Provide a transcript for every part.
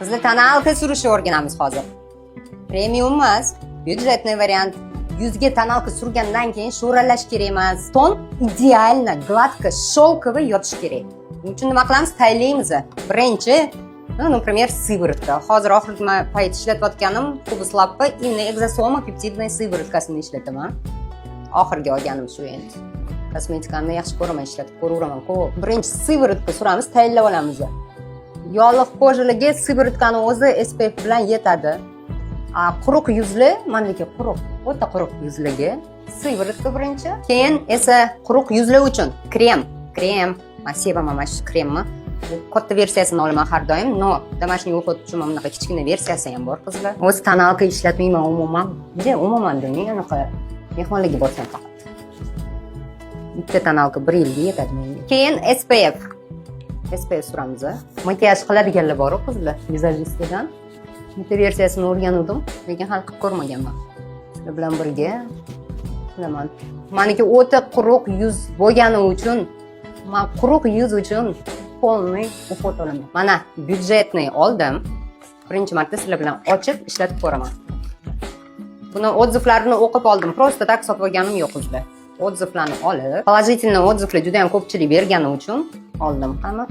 Bizlar тоналка surishni o'rganamiz hozir. Premium emas, бюджетный variant. Yuzga тоналка surgandan keyin sho'ralash kerak emas. Ton идеально, гладко, шелковый yotish kerak. Buning uchun nima qilamiz? Tayinlaymiz. Birinchi, ну, например, сыворотка. Hozir oxirgi payt ishlatayotganim Hubus Lab'ni именно экзосома пептидный сыворотка sini ishlataman. Oxirgi olganim shu endi. Kosmetikani yaxshi ko'raman, ishlatib ko'raveraman ko'p. Birinchi сыворотка suramiz, tayinlab olamiz. Yog'liq кожа larga сыворотка ni o'zi SPF bilan yetadi. A quruq yuzli, mandiki quruq, o'ta quruq yuzliga сыворотка birinchi. Keyin esa quruq yuzli uchun krem, krem. Man sevaman mana shu kremni. Bu katta versiyasini olaman har doim, но домашний уход uchun mana bunaqa kichkina versiyasi ham bor, qizlar. O'zi тоналка ishlatmayman umuman. De, umuman demang, anaqa mehmonlarga borsam faqat. Bitta тоналка bir yilga yetadi menga. Keyin SPF. SPF suramiz. Makiyaj qiladiganlar bor-ku, qizlar, vizajistlardan. Bitta versiyasini o'rganuvdim, lekin hali qilib ko'rmaganman. Sizlar bilan birga qilaman. Maniki o'ta quruq yuz bo'lgani uchun, man quruq yuz uchun полный уход olaman. Mana бюджетный oldim. Birinchi marta sizlar bilan ochib ishlatib ko'raman. Buni отзыв larini o'qib oldim. Просто так sotib olganim yo'q, qizlar. Отзыв larni olib, положительный отзыв lar juda ham ko'pchilik bergani uchun oldim. Hamma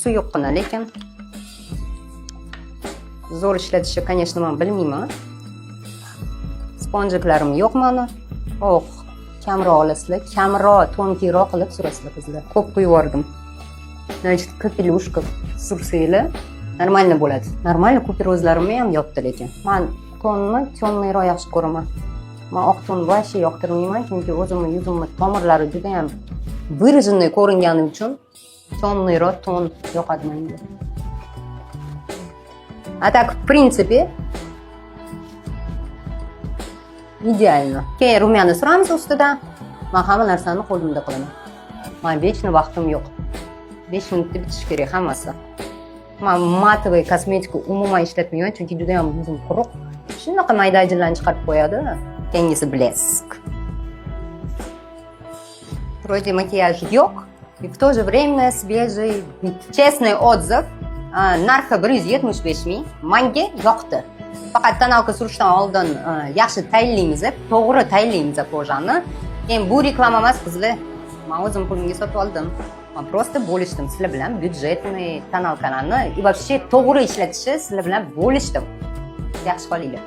suyuqqina, lekin zo'r ishlatishni, конечно, man bilmayman. Спонжик larim yo'q mani. Oh, kamroq olasizlar, kamroq, тонкий roq qilib surasizlar, qizlar. Ko'p quyib yubordim. Значит, капелюшка sursanglar нормально bo'ladi. Нормально купероз larimni ham yopdi lekin. Man tonni темный roq yaxshi ko'raman. Man oq ton вообще yoqtirmayman, chunki o'zimni yuzimni tomirlari juda ham выраженный ko'ringani uchun темный roq ton yoqadi menga. А так, в принципе, идеально. Keyin румяна suramiz ustidan. Man hamma narsani qo'limda qilaman. Man вечно vaqtim yo'q. 5 minutda bitishi kerak hammasi. Man матовый kosmetika umuman ishlatmayman, chunki juda ham yuzim quruq. Shunaqa mayda ajinlarni chiqarib qo'yadi. Keyingisi блеск. Вроде makiyaj yo'q, и в то же время свежий вид. Честный отзыв. Narxi 175 ming. Manga yoqdi. Faqat тоналка surishdan oldin yaxshi tayinlaymiz, to'g'ri tayinlaymiz кожа ni. Keyin bu reklama emas, qizlar. Man o'zim pulimga sotib oldim. Man просто bo'lishdim sizlar bilan бюджетный тоналка larni и вообще to'g'ri ishlatishni sizlar bilan bo'lishdim. Yaxshi qolinglar.